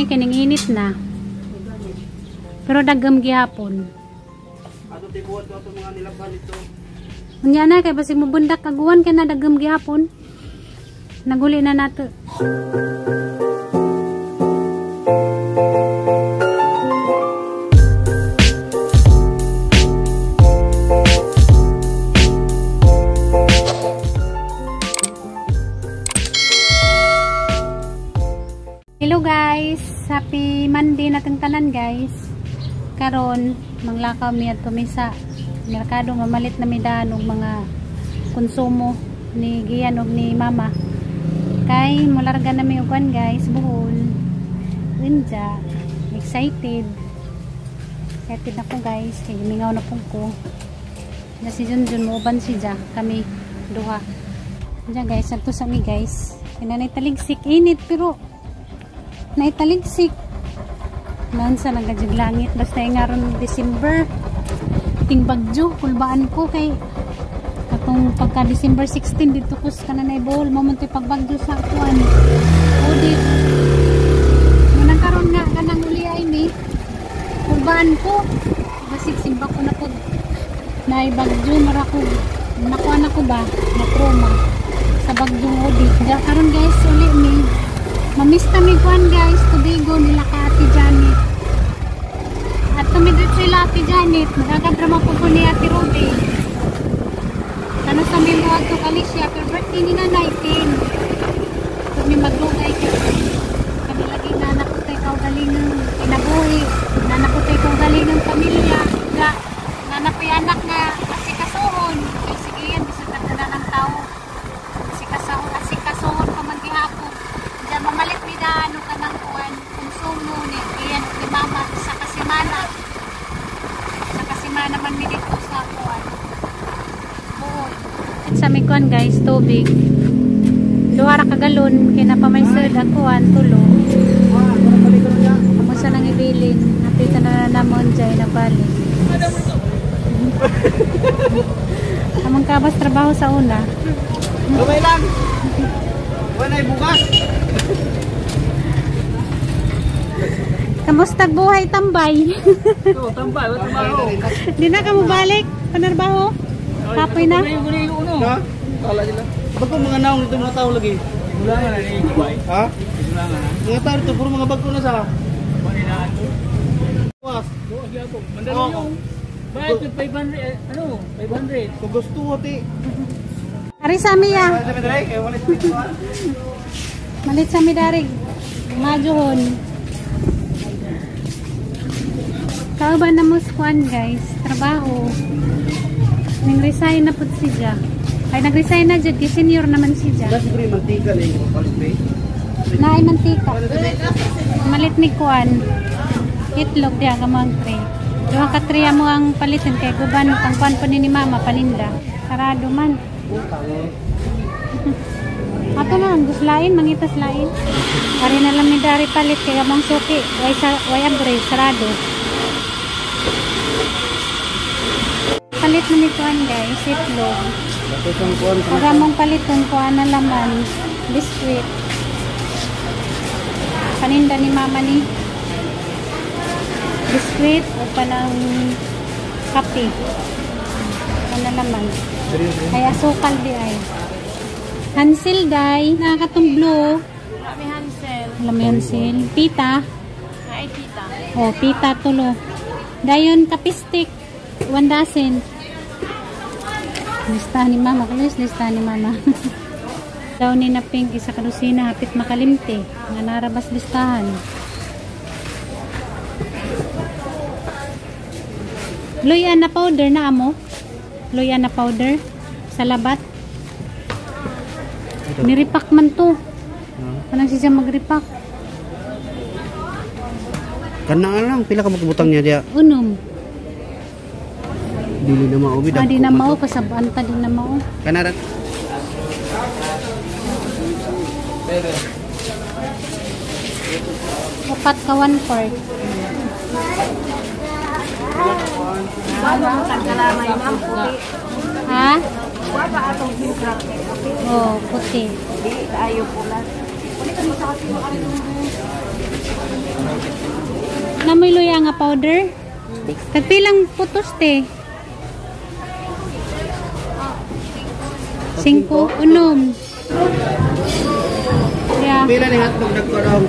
Gani kining init na. Pero dagam gihapon. Ato tibuhat ko ato mga nilabhan dito. Unya na kay basig mobundak aguan kay na dagam gihapon. Naguli na nato. Hello guys, happy Monday natong tanan guys. Karon manglakaw mi adto mi sa merkado, mamalit na mi daan og mga konsumo ni Gian og ni Mama. Kay molarga na mi og kuan guys, Bohol. Unja, excited. Excited ako guys, kay mingaw na pud ko. Na si Junjun mooban siya, kami duha. Unja guys, adto sa mi guys. Kinanay taligsik init pero naitaligsik noon sa nagajig langit basta yung aron December ting bagyo kulbaan ko kay katong pagka December 16 dito ko sa kananay Bohol mo man to'y pagbagyo sa kuan audit munang karon nga kanang uli ay mi kulbaan ko basig simba ko na pud naibagyo mara ko nakuha na ko ba na trauma sa bagyong audit. Karon guys uli mi mamista mi kuan guys, tubigo nila ka Ate Janet. At tumidot sila Ate Janet, magagadrama po po ni Ate Ruby. Kano sa mi mo adto Alicia, pero birthday ni na 19. So mi maglugay kay kami lagi na nakutay kaugalingang kinabuhi, na nakutay kaugalingang pamilya, na nanapoy anak nga asikasuhon. Kay sige yan, bisag na ng tao. Asikasuhon pa man gihapon. Mamalit mi daan ka ng kuan konsumo ni Ian ni Mama sa kasimana. Sa kasimana man mi dito sa kuan Bohol. Sa mi kuan guys, tubig. Duha ra ka galon kay napamay sud ang kuan tulo. Amo sa nang ibilin, napita na namon jay nabalik. Among kabas trabaho sa una. Gamay lang. Wala bukas. Kamusta buhay tambay? Oh, tambay, wala trabaho. Di na ka mo balik panarbaho? Kapoy na. Ha? Kala nila. Bago mga naong dito mga tao lagi. Wala nga na ni Dubai. Ha? Wala nga na. Mga tao dito puro mga bago na sa. Was. Buwas gyapon. Mandaluyong. Bayad 500 ano? 500. Kung gusto ko ti. Ari sa mi ya. Malit sa mi darig. Majuhon. Kauban na mo kuan guys, trabaho. Nag-resign na pud siya. Ay nag-resign na jud, senior naman siya. Kasi siguro yung mantika na yung palit ba? Naay mantika. Malit ni kuan. Itlog diha ka mo ang tray. Duha ka tray mo ang palitan kay guban pang kuan po ni mama paninda. Sarado man. Ato na ang guslain, mangitas lain. Ari na lang mi dari palit kay among suki. Way sa way abre sarado. Palit na mi kuan guys, itlog. Para mong paliton kuan na laman, biskwit. Paninda ni mama ni biskwit o panang kape. Ano laman? Ay asukal di ay. Hansel day, nakatong blue. Lami Hansel. Lami Hansel. Pita. Ay pita. Oh, pita tulo. Dayon kapistik. 1 dozen. Listahan ni mama. Kulis, listahan ni mama. Daw ni na pink, isa ka dosina, hapit makalimte. Nga narabas listahan. Luya na powder na amo. Luya na powder. Sa labat. Niripak man to. Kanang siya magripak. Kana lang, pila ka magbutang niya diya? Unom. Dili na mao. Ah, di na mao kasabaan ta di na mao. Kana ra. Upat ka 1/4. Ha? Oh, puti. Ayo pula. Amoy luya nga powder. Tagpilang putos te. 5 unom. Yeah. Pila ni hotdog dagko daw.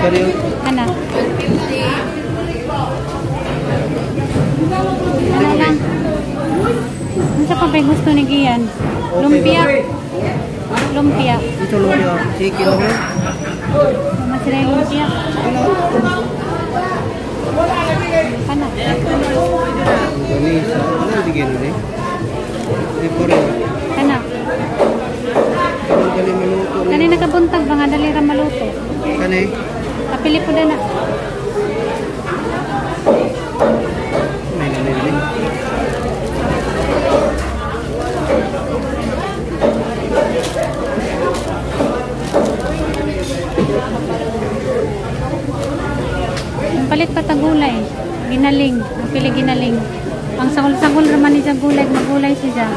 Kani Ana. Ano lang? Ano pa ba gusto ni Gian? Lumpia. Lumpia. Ito lumpia. Sige kilo. Mas sila yung lumpia. Ano? Gani sa ano bigyan ni? Di puro. Ano? Kanang dali maluto. Kani nakabuntag ba nga dali ra maluto? Kani. Kapili po na. May nani. Ang palit pa tagulay. Ginaling. Ang pili ginaling. Ang sagol-sagol raman ni siya gulay. Magulay siya.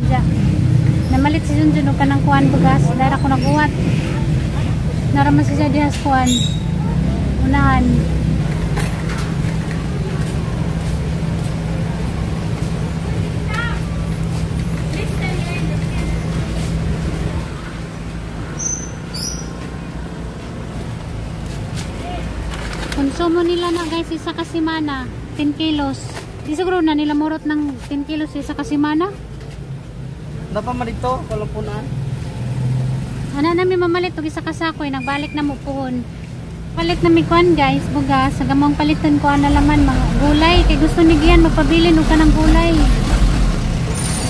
Siya. Namalit si Junjun og kanang kuan bugas. Dara ko naguwat. Naraman siya dihas kuan. Unahan. Konsumo nila na guys isa ka semana, 10 kilos. Di siguro na nila murot ng 10 kilos isa ka semana. Napa man dito kalapunan. Ana nami mamalit og isa ka sako, eh, nagbalik na mo puhon. Palit na mi kuan guys, bugas, sa gamong palitan ko ana laman mga gulay kay gusto ni Gian magpabilin og kanang gulay.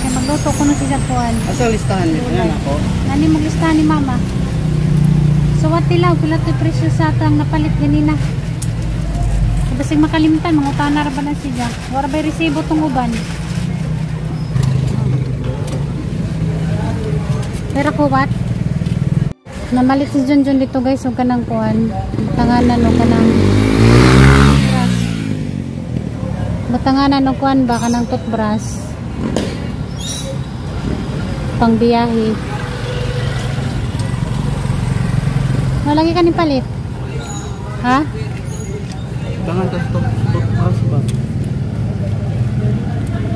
Kay magluto ko no siya kuan. Asa listahan ni Gulay. ako? Nani maglistahan ni mama. So what tilaw pila to'y presyo sa atang napalit ganina. Basig makalimtan, mangutana ra ba na siya. Wala ba'y resibo tong uban? Pero kuwat. Namalit si Junjun dito guys, og kanang kuan. Butanganan og kanang brush. Butanganan og kuan ba kanang toothbrush. Pang biyahe. Wala lagi ka ni palit. Ha? Tangan tas toothbrush ba?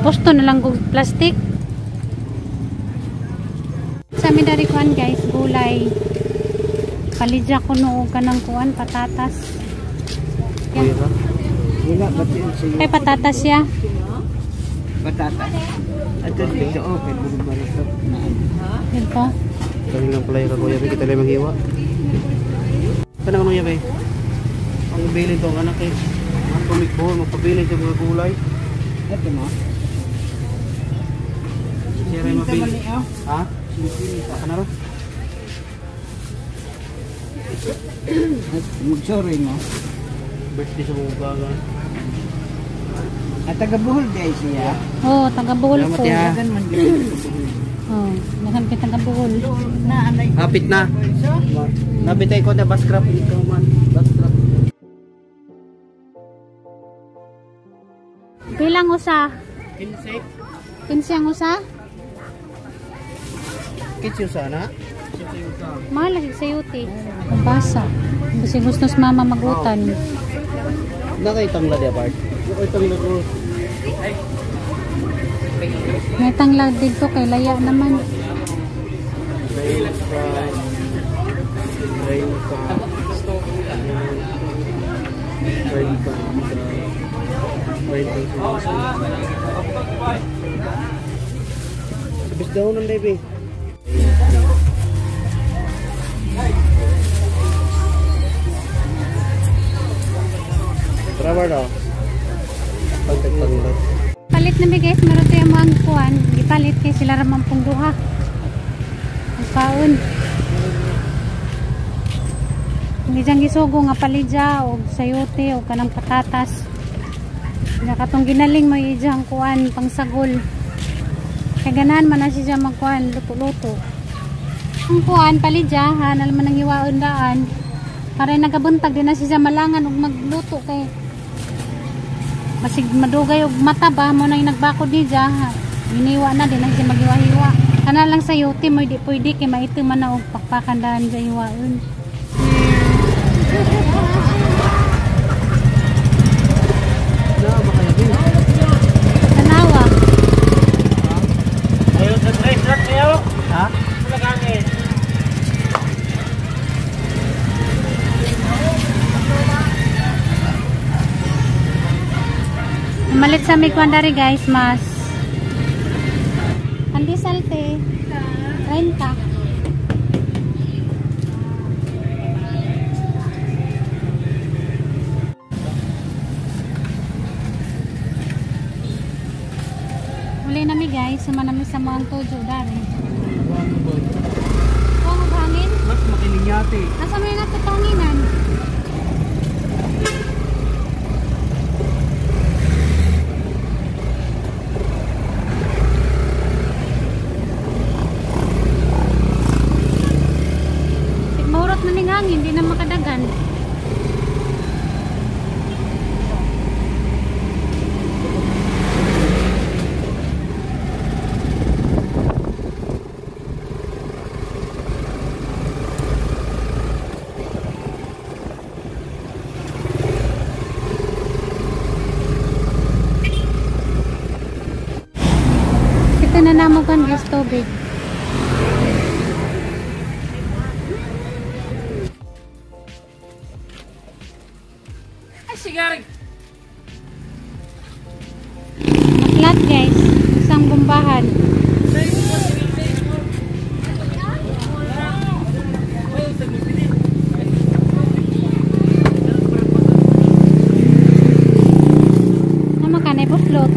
Posto na lang kog plastic. Sa amin dari kuan guys, gulay. Palidya ko no og kanang kuan patatas. Kuya ka? Wala ba siya? Kay patatas siya. Patatas. Ato dito oh, kay baro. Dito. Kani lang pala yung kakuya, kita lang maghiwa. Kanang ano yan eh? Ang bilin to ang anak eh. Ang tumikbo, magpabilin sa mga gulay. Ito mo. Siya rin mabili. Ha? Baka na ro? Mag-sorry mo. Birthday sa mga baga. At taga Bohol guys siya. Oh, taga Bohol Salamat ko. ya. Dagan man gyud. Oh, dagan kita taga Bohol. Na anay. Hapit na. Napitay ko na bus crap ikaw man. Bus crap. Bilang usa? 15. 15 ang usa? Kitsi sana. Mahal lagi sa yuti. Basa. Kasi gusto sa mama magutan. Nakaitang la dia part. Nakaitang la ko. May tanglag dito kay laya naman. Sabis daw ng baby. Tara daw. Pagtagtanglat. Palit na mi guys, meron tayo mga kuan. Gipalit kay sila ramang pong duha. Ang paon. Hindi dyan gisugo nga palidya o sayote o kanang patatas. Nga katong ginaling mo ijang kuan pangsagol. Kay ganahan man na siya magkuan luto-luto. Ang kuan palidya ha nalaman ang hiwaon daan. Para nagabuntag din na siya malangan og magluto kay basig madugay og mata ba mo nang nagbakod ni siya. Giniwa na din na siya maghiwa-hiwa. Kana lang sa yote mo di pwede kay maito man na og pakpakan daan sa hiwaon. Tanawa. Ayo sa tres rat kayo. Ha? Wala kami. Malit sa may kwan dari guys, mas pandesal te. 30. Uli nami guys, suma nami sa mga tujo dari. Huwag og hangin. Mas makilinyate. Asa may natutanginan? Sigmurot na ning hangin, di na makadagan. Ito na namo kan guys, tubig. Ay, sigarig. Naklat guys, isang bumbahan. Ano ka na ibuslot?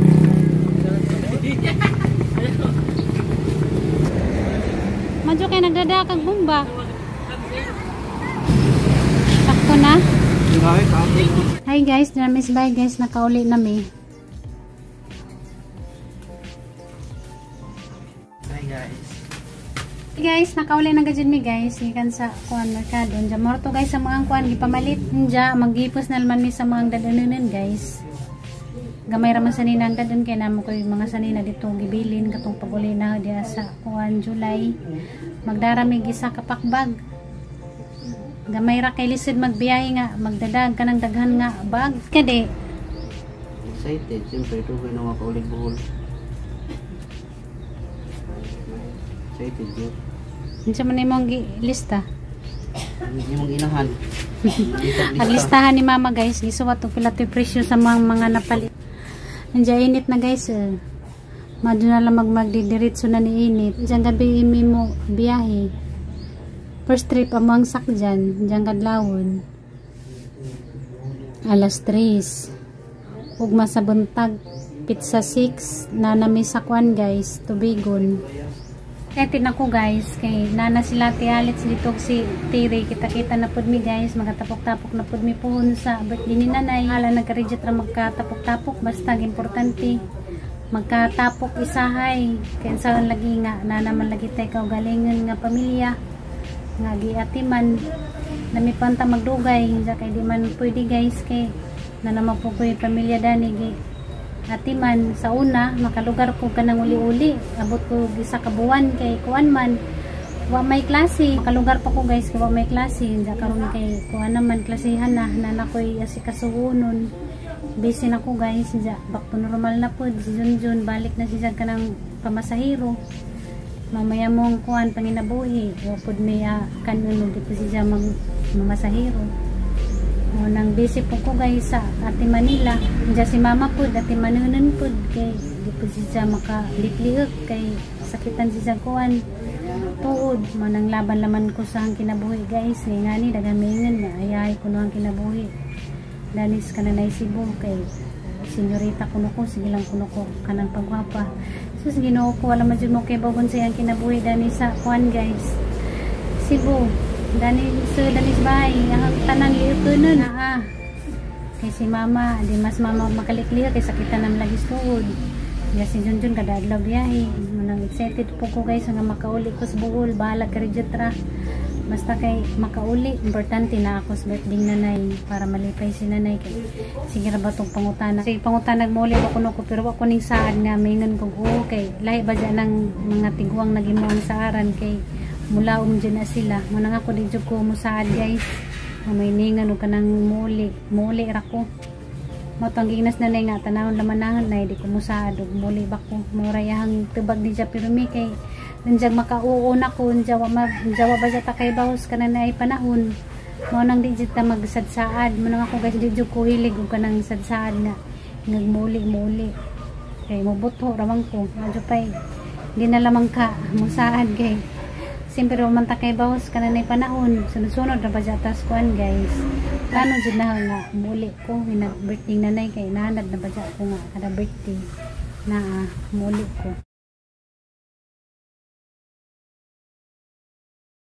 Madyo kay nagdada kag bumba. Sakto na. Hi guys, miss bye guys, nakauli na mi. Hi guys. Hey guys, nakauli na gajud mi guys gikan sa kuan merkado. Unja morto guys sa mga kuan gipamalit unja maggipos na naman mi sa mga dadanunan guys. Gamay ra man sanina ang dadon kay namo koy mga sanina dito gibilin katong paguli na diya sa kuan July. Magdara mi isa ka pakbag. Gamay ra kay lisod magbiyahe nga magdadag kanang daghan nga bag. Kadi Excited, siyempre dugay na makaulig Bohol. Excited yun. Unsa man imong lista? Hindi mong inahan. Ang listahan ni mama guys, gisuwat og pila to'y presyo sa mga napalit. Andiyan init na guys eh. Madyo na lang magdidiretso na ni init. Diyan gabi imi mo biyahe. First trip amang sakdyan, diyan kadlawon. Alas 3. Ugma sa buntag, pizza 6, nanami sa kwan guys, tubigon. Excited na ko guys, kay nana sila ti Alex dito si Tiri, kita-kita na pud mi guys, magatapok-tapok na pud mi puhon sa birthday ni nanay. Hala nagka-reject ra magkatapok-tapok, basta importante magkatapok isahay. Kay unsaon lagi nga nana man lagi tay kaugalingon nga pamilya nga giatiman nami panta magdugay hinja kay di man pwede guys kay nana man po ko'y pamilya dani gi atiman sa una makalugar ko kanang uli-uli abot ko isa ka buwan kay kuan man wa may klase makalugar pa ko guys kay wa may klase hinja karon kay kuan naman klasehan na nana ko'y asikasuhonon busy na ko guys hinja back to normal na pod si Junjun balik na siya kanang pamasahero mamaya mong kuan panginabuhi wa pod may kanon di po siya mamasahero. O, nang busy po ko guys sa Ate Manila. Diyan si mama po, Ate Manunan po kay di po siya makaliklihok kay sakitan siya kuan tuod. Manang laban laman ko sa ang kinabuhi guys. Ngay ngani daghan maingon nga ayahay kuno ang kinabuhi. Danis kananay Cebu kay senyorita kuno ko sige lang kuno ko kanang pagwapa. Sus Ginoo ko wala man jud mo kay bagon sa iyang kinabuhi dani sa kuan guys. Cebu. Dani sa danis bay ang tanan liutonon ah. Kay si mama di mas mama makalikliha kay sakitan nam lagi tuod. Ya si Junjun kada adlaw biyahe. Manang excited po ko guys nga makauli ko sa Bohol bahala ka reject ra. Basta kay makauli, importante na ako sa birthday nanay para malipay si nanay kay sige ra ba tong pangutana. Sige, pangutana muli ko kuno ko, pero wa ko ning saad nga mingon kog oo kay lahi ba dyan ng mga tiguang nagimuan sa aran kay mulaom dyan na sila. Muna nga ko di jud ko musaad, guys. Nga may ningan og kanang muli, muli ra ko. Mao tong giingnas nanay nga tanawon lamanangan na di ko musaad og muli ba ko. Mura yahang tubag ni siya, pero mi kay nandiyan makauo na ko unja wa ma unja wa ba siya takay bahos kana na ay panahon. Mao nang di jud ta magsadsaad. Mo nang ako, guys, di jud ko hilig og kanang sadsaad nga nagmuli muli kay mobuto ramang ko. Adyo pay di na lamang ka musaad kay siyempre wa man ta kay bahos kana na panahon, sunod-sunod ra ba siya tas kuan, guys. Plano jud na nga muli ko hina birthday nanay kay naanad na ba siya ko nga kada birthday na muli ko.